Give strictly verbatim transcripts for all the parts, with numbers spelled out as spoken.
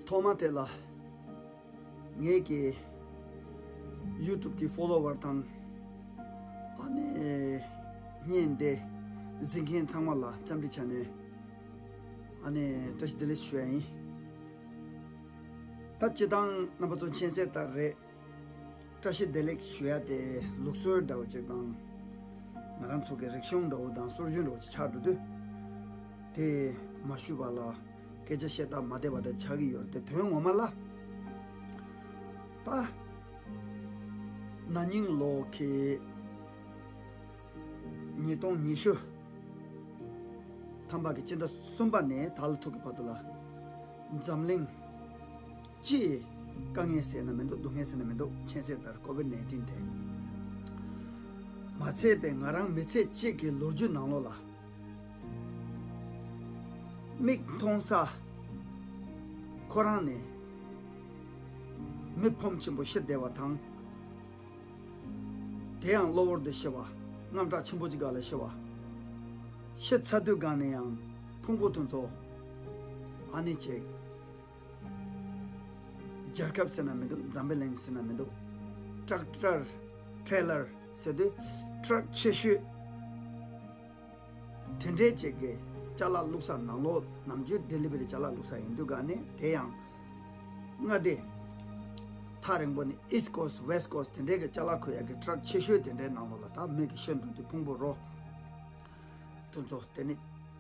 ཐོག་མ་དེ་ལ་ངེད་ཀྱི་ཡུ་ཊུབ་ཀྱི་ཕོ་ལོ་ཝར་དང་ཨ་ནི་བརྙན་འདི་གཟིགས་མཁན་ཚང་མ་ལ་འཚམས་འདྲི་བྱས་ནས་ཨ་ནི་བཀྲ་ཤིས་བདེ་ལེགས་ཞུ་ཡ་ཡིན། ད་སྤྱིར་བཏང་རྣམ་པ་ཚོ་མཁྱེན་གསལ་ལྟར་རེད། བཀྲ་ཤིས་བདེ་ལེགས་ཞུ་ཡ་དེ་ལུགས་སྲོལ་འདྲ་བོ་ཅིག་དང་། ང་རང་ཚོ་གི་རིག་གཞུང་འདྲ་བོ་དང་སྲོལ་རྒྱུན་འདྲ་བོ་ཅིག་ཆགས་འགྲོ་དུས། དེ་མ་ཞུས་པ་ལ་སྐད་ཆ་བཤད་སྟངས་མ་བདེ་བ་འདྲ་ཆགས་ཀྱི་ཡོད་རེད་དེ། དོན་ངོ་མ་ལ་ད་ན་ནིང་ལོ་གི་ཉིས་སྟོང་ཉི་ཤུ་ཐམ་པ་གི་སྤྱི་ཟླ་གསུམ་པ་ནས་ད་ལོ་ཐུག་གི་བར་དུ་ལ། འཛམ་གླིང་སྤྱིའི་དཀའ་ངལ་ཟེར་ན་མི་འདུག་སྡུག་བསྔལ་ཟེར་ན་མི་འདུག་མཁྱེན་གསལ་ལྟར་ཀོ་ཝིཌ་ནའིན་ཊིན་དེ་མ་ཚད་པའི་ང་རང་མི་ཚེ་གཅིག་གི་ལོ་རྒྱུས་ནང་ལོགས་ལ་མིག་མཐོང་ས་ཁོ་རང་ནས་མི་ཕོམ་ཆེན་པོ་ཤི་བསྡད་པ་དང་། དེ་ཡང་གློ་བུར་དུ་ཤི་བ། རྔམ་སྐྲག་ཆེན་པོ་ཅིག་སྒང་ལ་ཤི་བ། ཤི་ཚར་དུས་སྒང་ནས་ཡང་ཕུང་པོ་དེ་ཚོ་ཨ་ནི་ཅིག་རྒྱལ་ཁབ་ཟེར་ན་མི་འདུག་འཛམ་བུ་གླིང་ཟེར་ན་མི་འདུག་ཊེག་ཊར་ཊེ་ལར་ཟེར་དུས་ཊརག་ཆེ་ཤོས་དེ་འདྲའི་ཅིག་གི་ཅ་ལག་བླུགས་ས་ནང་ལོགས་ནམ་རྒྱུན་ཌེ་ལི་ཝ་རི་ཅ་ལག་བླུགས་ས་ཡིན་དུས་སྒང་ནས་དེ་ཡང་མངའ་སྡེ་ཐག་རིང་པོ་ནས་ཨིསཊ་ཀོསཊ་ཝེསཊ་ཀོསཊ་དེ་འདྲའི་གི་ཅ་ལག་འཁོར་ཡག་གི་ཊརག་ཆེ་ཤོས་དེ་འདྲའི་ནང་ལོགས་ལ་ད་མི་གི་ཤི་འགྲོ་དུས་ཕུང་པོ་རོ་དེ་ཚོ་དེ་ནས་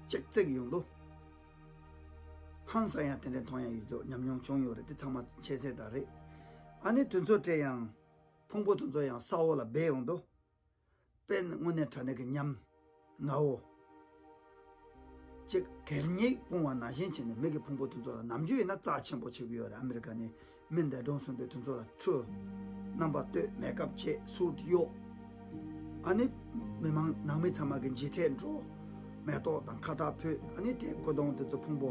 ཅིག་བརྩིགས་ཡོང་དུས། ཧང་སང་ཡང་དེ་འདྲའི་མཐོང་ཡག་ཡོད་ཅོག་ཉམས་མྱོང་བྱུང་ཡོད་རེད། དེ་ཚང་མ་མཁྱེན་གསལ་ལྟར་རེད། ཨ་ནི་དེ་ཚོ་སྤྲད་ཡང་ཕུང་པོ་དེ་ཚོ་ཡང་ས་འོག་ལ་སྦས་ཡོང་དུས། དཔེར་ན་དངོས་གནས་དྲང་གནས་ཀྱི་ཉམ་ང་བོ་ཅིག་གད་སྙིགས་སྤུངས་པ་ནང་བཞིན་བྱས་ནས་མི་གི་ཕུང་པོ་དེ་ཚོ་ལ་ནམ་རྒྱུན་ཡིན་ན་རྩ་ཆེན་པོ་བྱེད་ཀྱི་ཡོད་རེད། ཨ་མི་རི་ཀ་ནས་མི་འདས་གྲོངས་སོང་དུས་དེ་ཚོ་ལ་ཁྲུས། རྣམ་པ་ལྟོས། མེག་ཨབ་བྱེད། སུཊ་གཡོག་ཨ་ནི་མི་མང་ནང་མི་ཚང་མ་གི་མཇལ་འཕྲད་འགྲོ། མེ་ཏོག་དང་ཁ་བཏགས་ཕུལ། ཨ་ནི་དེ་སྐུ་གདུང་དེ་ཚོ་ཕུང་པོ་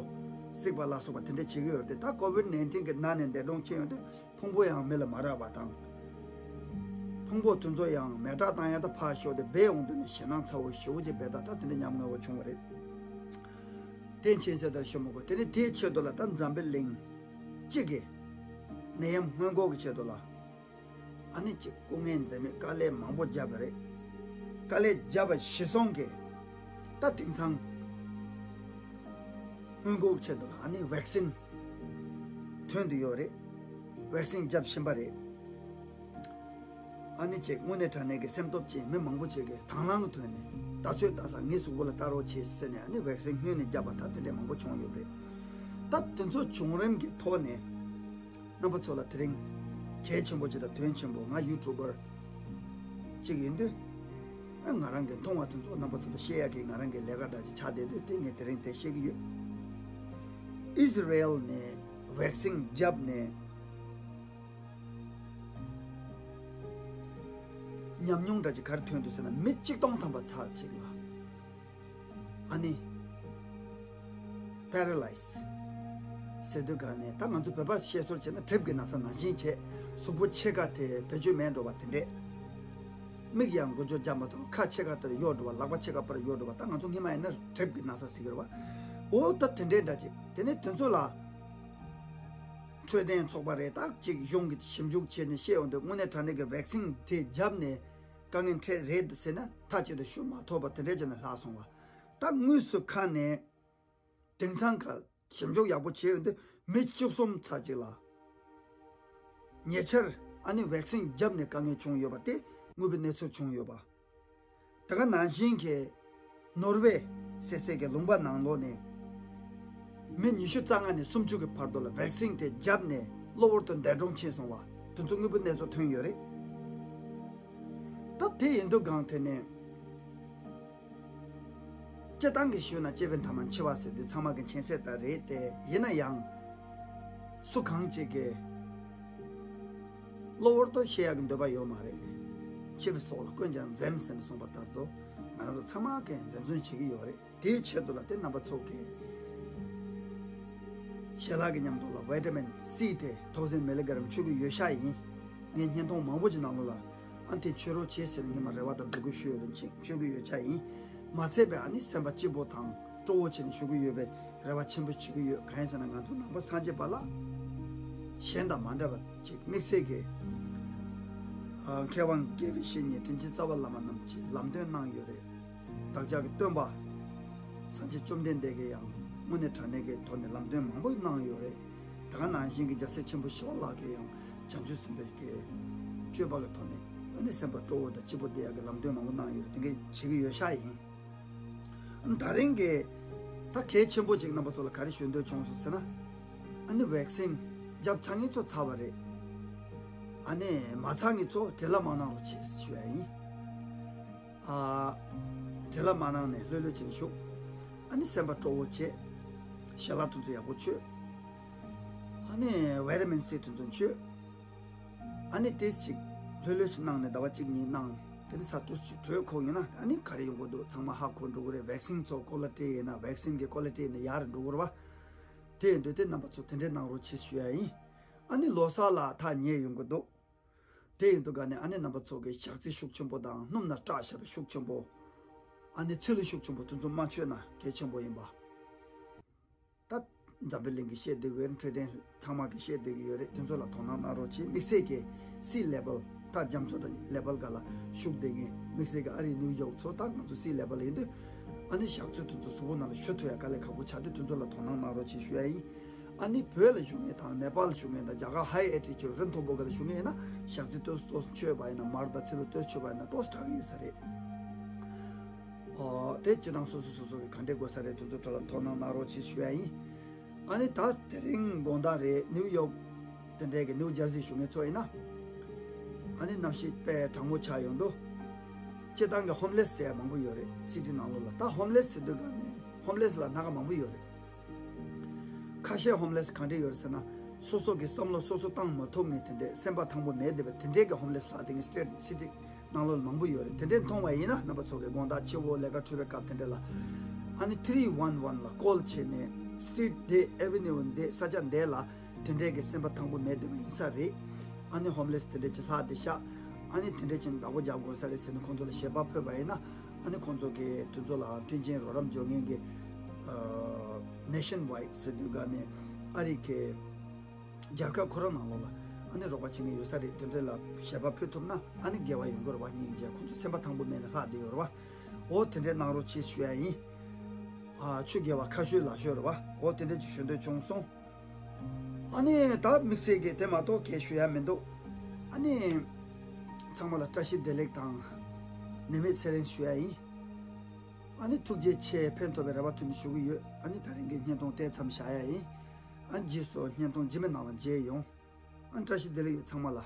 བསྲེགས་པ་ལ་སོགས་པ་དེ་འདྲ་བྱེད་ཀྱི་ཡོད་རེད་དེ། ད་ཀོ་ཝིཌ་ནའིན་ཊིན་གི་ནང་ནས་འདས་གྲོངས་ཕྱིན་ཡོང་དུས། ཕུང་པོ་ཡང་མི་ལ་མ་རག་པ་དང་། ཕུང་པོ་དེ་ཚོ་ཡང་མེ་སྲེག་བཏང་ཡག་ད་ཕར་ཞོག་དེ་སྦས་འོང་དུས་ནས་ཞེད་སྣང་ཚ་བོ་ཞེ་པོ་ཅིག་འབད། ད་ད་དེ་འདྲ་ཉམ་ང་བོ་བྱུང་བ་རེད། དེ་མཁྱེན་གསལ་ལྟར་ཤོད་མི་དགོས། དེ་ནས་དེའི་ཆེད་དུ་ལ་ད་འཛམ་བུ་གླིང་སྤྱི་གི་ནད་ཡམས་སྔོན་འགོག་གི་ཆེད་དུ་ལ་ཨ་ནི་ཅིག་སྐུ་ངལ་འཛེམས་མེད་དཀའ་ལས་མང་པོ་བརྒྱབ་པ་རེད། དཀའ་ལས་བརྒྱབ་པ་གཞིར་བཟུང་གིས་ད་དེང་སང་སྔོན་འགོག་ཆེད་དུ་ལ་ཨ་ནི་ཝེག་སིན་ཐོན་དུ་ཡོད་རེད། ཝེག་སིན་བརྒྱབ་བཞིན་པ་རེད། ཨ་ནི་ཅིག་དངོས་གནས་དྲང་གནས་ཀྱི་སེམས་སྟོབས་ཅན་མི་མང་པོ་ཅིག་གིས་དང་བླངས་ཀྱི་ཐོག་ནས་ད་ཚོད་ལྟ་ས་ངའི་གཟུགས་པོ་ལ་ལྟ་རོགས་བྱེད་ཟེར་ནས་ཨ་ནི་ཝེག་སིན་སྔོན་ནས་བརྒྱབ་པ་ད་དེ་འདྲས་མང་པོ་བྱུང་ཡོད་རེད། ད་དེ་ཚོ་བྱུང་རིམ་གྱི་ཐོག་ནས་རྣམ་པ་ཚོ་ལ་དེ་རིང་གལ་ཆེན་པོ་ཅིག་དང་དོན་ཆེན་པོ། ང་ཡུ་ཊུབ་པར་ཅིག་ཡིན་དུས། ཨ་ང་རང་གི་མཐོང་བ་དེ་ཚོ་རྣམ་པ་ཚོ་ལ་བཤད་ཡག་གི་ང་རང་གི་ལས་ཀ་འདྲ་ཅིག་ཆགས་བསྡད་དུས་དེ་ངས་དེ་རིང་དེ་བཤད་ཀྱི་ཡོད། ཨི་ཟི་རེལ་ནས་ཝེག་སིན་བརྒྱབ་ནས་ཉམས་མྱོང་འདྲ་ཅིག་ག་རེ་ཐོན་འདུག་ཟེར་ན། མི་གཅིག་སྟོང་ཐམ་པ་ཚར་གཅིག་ལ་ཨ་ནི་པེ་ར་ལའི་ཛི་ཟེར་དུས་ག་ནས་ད་ང་ཚོ་བོད་པ་བཤད་སྲོལ་བྱས་ན་གྲིབ་ཀྱི་ན་ཚ་ནང་བཞིན་བྱས། གཟུགས་པོ་ཕྱེད་ཀ་དེ་བེད་སྤྱོད་མེད་འགྲོ་བ་དེ་འདྲས། མིག་ཡང་འགུལ་སྐྱོད་རྒྱག་མ་ཐུབ། ཁ་ཕྱེད་ཀ་དེར་གཡོག་འགྲོ་བ། ལག་པ་ཕྱེད་ཀ་པར་གཡོག་འགྲོ་བ། ད་ང་ཚོ་སྔོན་མ་ཡིན་ན་གྲིབ་ཀྱི་ན་ཚ་ཟེར་གྱི་རེད་བ། འོ་ད་དེ་འདྲའི་འདྲ་ཅིག་དེ་ནས་དེ་ཚོ་ལ་འཕྲོད་བསྟེན་ཚོགས་པ་རེད། ད་ཅིག་གཞུང་གིས་ཞིབ་འཇུག་བྱས་ནས་བཤད་ཡོང་དུས་དངོས་གནས་དྲང་གནས་ཀྱི་ཝེག་སིན་དེ་བརྒྱབ་ནས་དཀའ་ངལ་འཕྲད་རེད་ཟེར་ན་མཐའ་གཅིག་ཏུ་ཞུ་མ་ཐུབ་པ་དེ་འདྲས་བྱས་ནས་ལྷག་སོང་བ། ད་དངོས་སུ་ཁ་ནས་དེང་སང་ག་ཞིབ་འཇུག་ཡག་པོ་བྱས་ཡོང་དུས་མི་བཅུ་གསུམ་ཚར་གཅིག་ལ་ཉེ་ཆར་ཨ་ནི་ཝེག་སིན་བརྒྱབ་ནས་དཀའ་ངལ་བྱུང་ཡོད་པ་དེ་དངོས་པོའི་གནས་ཚུལ་བྱུང་ཡོད་པ། ད་ག་ནང་བཞིན་གྱི་ནོར་ཝེ་ཟེར་སའི་གི་ལུང་པ་ནང་ལོགས་ནས་མི་ཉི་ཤུ་རྩ་ལྔ་ནས་སུམ་ཅུ་གི་བར་དུ་ལ་ཝེག་སིན་དེ་བརྒྱབ་ནས་གློ་བུར་དུ་འདས་གྲོངས་ཕྱིན་སོང་བ། དེ་ཚོ་དངོས་པོའི་གནས་ཚུལ་ཐོན་ཡོད་རེད། ད་དེ་ཡིན་དུས་གང་དེ་ནས་སྤྱིར་བཏང་གི་ཞུས་ན་སྐྱེ་བའི་མཐའ་མ་འཆི་བ་ཟེར་དུས་ཚང་མ་གི་མཁྱེན་གསལ་ལྟར་རེད་དེ། ཡིན་ན་ཡང་སུ་གང་ཅིག་གིས་གློ་བུར་དུ་ཤི་ཡག་གི་འདོད་པ་ཡོད་མ་རེད། འཆི་བའི་སྲོག་ལ་ཀུན་ཀྱང་འཛེམ་ཟེར་ནས་གསུངས་པ་ལྟར་དུ་ང་རང་ཚོ་ཚང་མ་གིས་འཛེམ་ཟོན་བྱེད་ཀྱི་ཡོད་རེད། དེའི་ཆེད་དུ་ལ་དེ་རྣམ་པ་ཚོ་གིས་ཞལ་ལག་གི་མཉམ་དུ་ལ་ཝི་ཊ་མིན་སི་དེ་ཐོག་སན་མི་ལི་གྲམ་མཆོད་ཀྱི་ཡོད་ཤག་ཡིན། ངས་བརྙན་ཐུང་མང་པོ་ཅིག་ནང་ལོགས་ལ་ཨ་དེ་མཆོད་རོགས་བྱེད་ཟེར་ནས་ངས་མ་རེ་བ་དང་འབོད་སྐུལ་ཞུས་ཡོད་རེད། མཆོད་ཀྱི་ཡོད་ཤག་ཡིན། མ་ཚད་པའི་ཨ་ནི་སེམས་པ་སྐྱིད་པོ་དང་སྤྲོ་བོ་བྱས་ནས་བཞུགས་ཀྱི་ཡོད་པའི་རེ་བ་ཆེན་པོ་བྱེད་ཀྱི་ཡོད། གང་ཡིན་ཟེར་ན་ང་ཚོ་ནང་པ་སངས་རྒྱས་པ་ལ་ གཞན་དང་མ་འདྲ་བ་ཅིག་དམིགས་བསལ་གྱི་ཨ་མཁས་དབང་དགེ་བའི་བཤེས་གཉེན་དྲིན་ཅན་རྩ་བ་བླ་མ་རྣམས་ཀྱིས་ལམ་སྟོན་གནང་ཡོད་རེད། བདག་ཅག་གི་སྟོན་པ་སངས་རྒྱས་བཅོམ་ལྡན་འདས་ཀྱིས་ཡང་དངོས་གནས་དྲང་གནས་ཀྱི་ཐོག་ནས་ལམ་སྟོན་མང་པོ་གནང་ཡོད་རེད། དེ་ག་ནང་བཞིན་གྱི་རྒྱལ་སྲས་ཆེན་པོ་ཞི་བ་ལྷ་གིས་ཡང་བྱང་ཆུབ་སེམས་དཔའི་གི་སྤྱོད་པ་གི་ཐོག་ནས་ཨ་ནི་སེམས་པ་སྤྲོ་བོ་དང་སྐྱིད་པོ་བསྡད་ཡག་གི་ལམ་སྟོན་མང་པོ་གནང་ཡོད་རེད། དེ་འདྲ་བྱེད་ཀྱི་ཡོད་ཤག་ཡིན། ད་རིང་གི་ད་གལ་ཆེན་པོ་ཅིག་རྣམ་པ་ཚོ་ལ་ག་རེ་ཞུ་འདོད་བྱུང་སོང་ཟེར་ན། ཨ་ནི་ཝེག་སིན་བརྒྱབ་ཚར་མཁན་ཚོ་ཚར་བ་རེད། ཨ་ནི་མ་ཚར་མཁན་ཚོ་བྲེལ་བ་མ་གནང་རོགས་བྱེད་ཞུ་ཡ་ཡིན། ཨ། བྲེལ་བ་མ་གནང་ནས་ལྷོད་ལྷོད་བྱས་ནས་བཞུགས། ཨ་ནི་སེམས་པ་སྤྲོ་བོ་བྱེད། ཞལ་ལག་དེ་ཚོ་ཡག་པོ་མཆོད། ཨ་ནི་ཝི་ཊ་མིན་སི་དེ་ཚོ་མཆོད། ཨ་ནི་ཏོག་ཙམ་ཅིག་ལྷོད་ལྷོད་ཅིག་གནང་ནས་ཟླ་བ་གཅིག་གཉིས་གནང་། དེ་ནས་ས་ཏོག་ཙམ་ཅིག་གྲོད་ཁོག་ཡོད་ན་ཨ་ནི་ག་རེ་ཡོང་གི་འདུག་ཚང་མ་ཧ་གོ་འགྲོ་གི་རེད། ཝེག་སིན་ཚོ་ཀོ་ལི་ཊི་ཡིན་ན་ཝེག་སིན་གྱི་ཀོ་ལི་ཊི་ཡིན་ན་ཡག་རུ་འགྲོ་གི་རེད་བ། དེ་ཡིན་དུས་དེ་རྣམ་པ་ཚོ་དེ་འདྲས་གནང་རོགས་བྱེད་ཞུ་ཡ་ཡིན། ཨ་ནི་ལོ་གསར་ལ་ཐག་ཉེ་ཡོང་གི་འདུག་དེ་ཡིན་དུས་ག་ནས་ཨ་ནི་རྣམ་པ་ཚོ་གི་ཞག་རྩི་ཤུགས་ཆེན་པོ་དང་སྣུམ་ན་སྐྲག་ཤ་བའི་ཤུགས་ཆེན་པོ། ཨ་ནི་ཚིལ་ལུ་ཤུགས་ཆེན་པོ་དེ་ཚོ་མ་མཆོད་ན་གལ་ཆེན་པོ་ཡིན་པ། ད་འཛམ་བུ་གླིང་གི་བཤད་བསྡད་ཀྱི་ཡོད་རེད། འཕྲོད་བསྟེན་ཚང་མ་གི་བཤད་བསྡད་ཀྱི་ཡོད་རེད། དེ་ཚོ་ལ་དོ་སྣང་གནང་རོགས་བྱེད། དམིགས་བསལ་གྱི་སི་ལེ་བལ་ད་རྒྱ་མཚོ་དང་ལེ་བལ་ག་ལ་ཤུགས་ལྡན་མཁན་དམིགས་བསལ་གྱི་ཨ་རིའི་ནིའུ་ཡོག་ཚོ་ད་ང་ཚོ་སི་ལེ་བལ་ཡིན་དུས་ཨ་ནི་ཞག་ཚོད་དེ་ཚོ་གཟུགས་པོ་ནང་ལ་ཞུ་ཐུབ་ཡ་དཀའ་ལས་ཁག་པོ་ཆགས་དུས་དེ་ཚོ་ལ་དོ་སྣང་གནང་རོགས་བྱེད་ཞུ་ཡ་ཡིན། ཨ་ནི་བོད་ལ་བཞུགས་མཁན་དང་ནེ་པཱལ་བཞུགས་མཁན་དང་རྒྱ་གར་ཧའི་ཨེལ་ཊི་ཅུཌ་རི་མཐོན་པོ་ག་ལ་བཞུགས་མཁན་ཡིན་ན་ཞག་རྩི་ཏོག་ཙམ་ཏོག་ཙམ་མཆོད་པ་ཡིན་ན་མར་དང་ཚིལ་ལུ་ཏོག་ཙམ་མཆོད་པ་ཡིན་ན་ཏོག་ཙམ་དྲག་གི་ཡོད་ས་རེད། ཨོ། དེ་སྤྱིར་བཏང་སོ་སོ་སོ་སོ་གི་ག་འདྲས་དགོས་ས་རེད་དེ་ཚོ་ཁྲོད་ལ་དོ་སྣང་གནང་རོགས་བྱེད་ཞུ་ཡ་ཡིན། ཨ་ནི་ད་དེ་རིང་དགོང་དག་རེད། ནིའུ་ཡོག་དེ་འདྲས་གི་ནིའུ་ཇར་སི་བཞུགས་མཁན་ཚོ་ཡིན་ན། ཨ་ནི་གནམ་གཤིས་དཔེ་གྲང་མོ་ཆགས་ཡོང་དུས། སྤྱིར་བཏང་གི་ཧོམ་ལེ་སི་ཟེར་ཡ་མང་པོ་ཡོད་རེད་སི་ཊི་ནང་ལོགས་ལ། ད་ཧོམ་ལེ་སི་ཟེར་དུས་ག་ནས་ཧོམ་ལེ་སི་ལ་སྣ་ཁ་མང་པོ་ཡོད་རེད། ཁ་ཤས་ཧོམ་ལེ་སི་ག་འདྲས་ཡོད་རེད་ཟེར་ན། སོ་སོ་གི་བསམ་བློ་སོ་སོ་བཏང་མ་ཐུབ་མཁན་དེ་འདྲས་སེམས་པ་ཐང་པོ་མེད་བསྡད་པ་དེ་འདྲས་ཀྱི་ཧོམ་ལེ་སི་ལབ་བསྡད་མཁན་སི་ཊེ་ཊི་སི་ཊི་ནང་ལོགས་ལ་མང་པོ་ཡོད་རེད། དེ་འདྲས་མཐོང་བ་ཡིན་ན་རྣམ་པ་ཚོ་གི་དགོང་དག་ཕྱི་པོ་ལས་ཀ་འཕྲོད་པའི་སྐབས་དེ་འདྲས་ལ། ཨ་ནི་ཐི་རི་ཝན་ཝན་ལ་ཀོལ་བྱས་ནས་སི་ཊི་རིཊ་དེ་ཨེ་ཝེ་ནིའུ་འདི་ས་ཆ་འདི་ལ་དེ་འདྲས་ཀྱི་སེམས་པ་ཐང་པོ་མེད་བསྡད་པ་ཡིན་ས་རེད། ཨ་ནི་ཧོམ་ལེ་སི་དེ་འདྲས་ཀྱི་ལྷག་བསྡད་ཤག་ཨ་ནི་དེ་འདྲས་ཀྱི་བདག་པོ་རྒྱག་དགོས་ས་རེད་ཟེར་ནས་ཁོང་ཚོ་ལ་ཞལ་པར་ཕུལ་བ་ཡིན་ན། ཨ་ནི་ཁོང་ཚོ་གིས་དེ་ཚོ་ལ་མཐུན་རྐྱེན་རོགས་རམ་སྦྱོར་མཁན་གྱི་ཨ་ནེ་ཤན་ཝའིཌ་ཟེར་དུས་ག་ནས་ཨ་རི་གི་རྒྱལ་ཁབ་ཁོ་རང་ནང་ལོགས་ལ་ཨ་ནི་རོགས་པ་བྱེད་མཁན་ཡོད་ས་རེད། དེ་འདྲ་ལ་ཞལ་པར་ཕུལ་ཐུབ་ན་ཨ་ནི་དགེ་བ་ཡོང་གི་རེད་བ། སྙིང་རྗེ། ཁོང་ཚོ་སེམས་པ་ཐང་པོ་མེད་ན་ལྷག་བསྡད་ཡོད་རེད་བ། འོ་དེ་འདྲས་གནང་རོགས་བྱེད་ཞུ་ཡ་ཡིན། ཨ་ཆུ་དགེ་བ་ཁ་ཤོས་ལ་ཤོས་རེད་བ། འོ་དེ་འདྲས་ཅིག་ཞུ་འདོད་བྱུང་སོང་། ཨ་ནི་ད་དམིགས་བསལ་གྱི་དེ་མ་གཏོགས་གས་ཞུ་ཡ་མི་འདུག་ཨ་ནི་ཚང་མ་ལ་བཀྲ་ཤིས་བདེ་ལེགས་དང་ནད་མེད་ཚེ་རིང་ཞུ་ཡ་ཡིན། ཨ་ནི་ཐུགས་རྗེ་ཆེ། ཕན་ཐོགས་པའི་རེ་བ་དོན་དུ་ཞུ་གི་ཡོད། ཨ་ནི་ད་རིང་གི་བརྙན་ཐུང་དེ་མཚམས་བཞག་ཡ་ཡིན། ཨ་རྗེས་སུ་བརྙན་ཐུང་རྗེས་མའི་ནང་ལ་མཇལ་ཡོང་། ཨ་བཀྲ་ཤིས་བདེ་ལེགས་ཡོད་ཚང་མ་ལ།